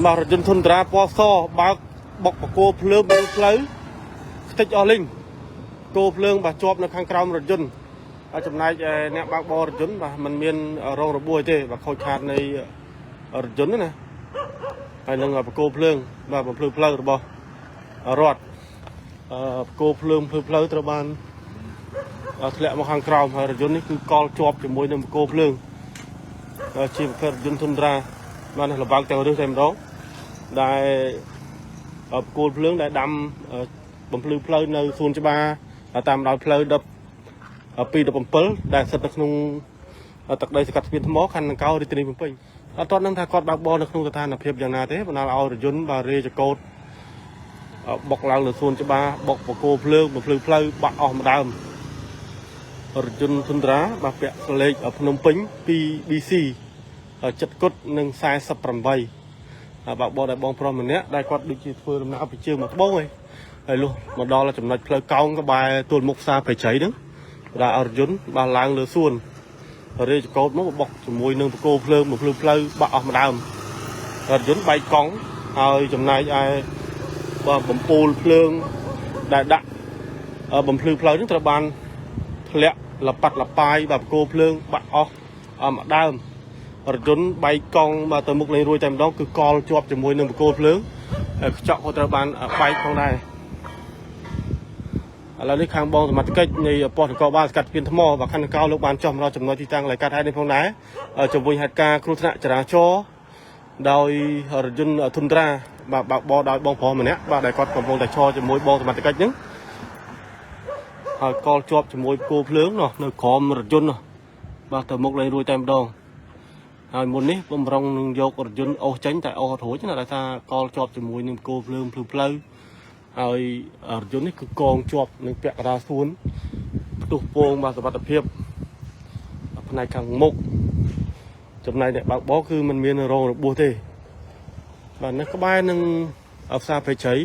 បាទរថយន្តធុនត្រាពណ៌សបើកបុកបកគោភ្លើងលើផ្លូវខ្ទេចអស់លីងគោភ្លើងបាទជាប់នៅខាងក្រោមរថយន្តហើយចំណែកឯអ្នកបើកបររថយន្តបាទมันមានរងរបួសទេបាទខូចខាតនៃរថយន្តណាហើយនឹងបកគោភ្លើងបាទបំភ្លឺផ្លូវរបស់រដ្ឋអឺបកគោភ្លើងភ្លឺផ្លូវត្រូវបានធ្លាក់មកខាងក្រោមហើយរថយន្តនេះគឺកល់ជាប់ជាមួយនឹងបកគោភ្លើងជាប្រភេទរថយន្តធុនត្រាបាទនេះលបើកទាំងរឹសតែម្ដង ដែលបកគោលភ្លើងដែលដាំបំភ្លឺផ្លូវនៅសួនច្បារតាមដោយផ្លូវ10 217ដែលស្ថិតនៅក្នុងទឹកដីសង្កាត់ស្ពានថ្មខណ្ឌដង្កោរាជធានីភ្នំពេញអត់ទាន់ដឹងថាគាត់បើកបរនៅក្នុងស្ថានភាពយ៉ាងណាទេបណ្ដាលឲ្យរថយន្តបាទរេចកោតបុកឡើងលើសួនច្បារបុកបកគោលភ្លើងបំភ្លឺផ្លូវបាក់អស់ម្ដើមរថយន្តធុនត្រាបាទពាក់លេខភ្នំពេញ 2BC ចិត្តគុតនិង48 បើកបរដែលបងប្រុសម្នាក់ដែលគាត់ដូចជាធ្វើដំណើរពីជើងមកត្បូងឯងហើយលុះមកដល់ចំណុចផ្លូវកោងក្បែរទួលមុខផ្សារប្រជ័យហ្នឹងដែលអរយន្តបានឡើងលើសួនរេចកោតមកបុកជាមួយនឹងបកគោភ្លើងមកភ្លឺផ្លូវបាក់អស់ម្ដើមរថយន្តបែកកង់ហើយចំណែកឯបាទបំពូលភ្លើងដែលដាក់បំភ្លឺផ្លូវហ្នឹងត្រូវបានធ្លាក់លប៉ាត់លប៉ាយបាទបកគោភ្លើងបាក់អស់ម្ដើម រថយន្តបែកកង់បាទទៅមុខលេងរួចតែម្ដងគឺកល់ជាប់ជាមួយនឹងបង្គោលភ្លើងហើយខ្ចក់ក៏ត្រូវបានបែកផងដែរឥឡូវនេះខាងបងសមត្ថកិច្ចនៃប៉ុស្តិ៍នគរបាលស្កាត់ស្ពានថ្មបាទខណ្ឌនគរលោកបានចុះមកដល់ចំណុចទីតាំងកន្លែងកាត់ហេតុនេះផងដែរជំវិញហេតុការណ៍គ្រោះថ្នាក់ចរាចរណ៍ដោយរថយន្តធុនត្រាបាទបើកបរដោយបងប្រុសម្នាក់បាទដែលគាត់កំពុងតែឈរជាមួយបងសមត្ថកិច្ចហ្នឹងហើយកល់ជាប់ជាមួយបង្គោលភ្លើងនោះនៅក្រោមរថយន្តនោះបាទទៅមុខលេងរួចតែម្ដង ហើយមុននេះបំរុងនឹងយករថយន្តអូសចេញតែអូសអត់រួចណាដោយសារកល់ជាប់ជាមួយនឹងគោភ្លើងភ្លឺផ្លូវហើយរថយន្តនេះគឺកងជាប់នឹងពាក់កណ្ដាលសួនផ្ទុះពងបាទសុវត្ថិភាពផ្នែកខាងមុខចំណែកអ្នកបើកបរគឺมันមានរងរបួសទេបាទនៅក្បែរនឹងផ្សារព្រៃជ្រៃ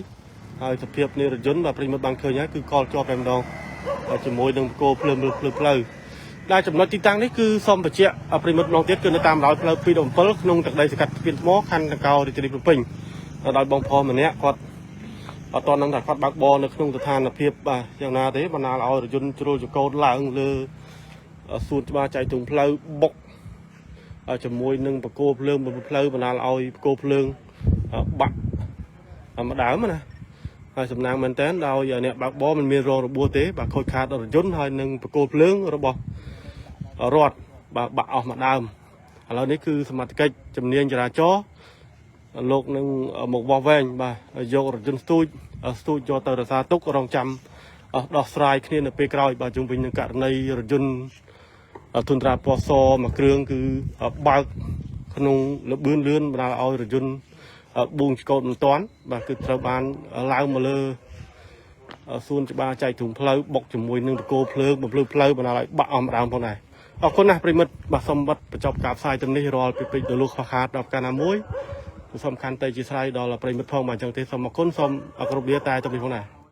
ហើយសភាពនៃរថយន្តបាទប្រិយមិត្តបានឃើញហើយគឺកល់ជាប់តែម្ដងហើយជាមួយនឹងគោភ្លើងភ្លឺផ្លូវ ដែលចំណុចទីតាំងនេះគឺសូមបញ្ជាក់ប្រិយមិត្តម្ដងទៀតគឺនៅតាមដោយផ្លូវ217ក្នុងទឹកដីសង្កាត់ស្ពានថ្មខណ្ឌដង្កោរាជធានីភ្នំពេញដោយបងប្រុសម្នាក់គាត់អត់ទាន់ដឹងថាគាត់បើកបរនៅក្នុងស្ថានភាពបាទយ៉ាងណាទេបណ្ដាលឲ្យរថយន្តជ្រុលចកោតឡើងលើសួនច្បារចៃទ្រង់ផ្លូវបុកជាមួយនឹងបកគោភ្លើងផ្លូវបណ្ដាលឲ្យបកគោភ្លើងបាក់ម្ដើមណាហើយសំណាងមែនតើដោយអ្នកបើកបរមិនមានរងរបួសទេបាទខូចខាតរថយន្តហើយនឹងបកគោភ្លើងរបស់ រដ្ឋបាទបាក់អស់មួយដើមឥឡូវនេះគឺសមត្ថកិច្ចជំនាញចរាចរណ៍លោកនឹងមកវាស់វែងបាទយករថយន្តស្ទូចស្ទូចយកទៅរក្សាទុករងចាំដោះស្រាយគ្នានៅពេលក្រោយបាទជុំវិញនឹងករណីរថយន្តធុនត្រាពណ៌សមួយគ្រឿងគឺបើកក្នុងលបឿនលឿនបណ្ដាលឲ្យរថយន្តបួងឆ្កោតមិនទាន់បាទគឺត្រូវបានឡើងមកលើសួនច្បារចែកទ្រុងផ្លូវបុកជាមួយនឹងបកគោភ្លើងបំភ្លឺផ្លូវបណ្ដាលឲ្យបាក់អស់ម្ដងផងដែរ អរគុណណាស់ប្រិមិត្តបាទសូមបិទបញ្ចប់ការផ្សាយទៅនេះរាល់ពីពេចទៅលោកខ្វះខាតដល់កាលណាមួយសូមខន្តីជាស្រ័យដល់ប្រិមិត្តផងបាទអញ្ចឹងទេសូមអរគុណសូមអរគោរពលាតែទៅនេះផងដែរ។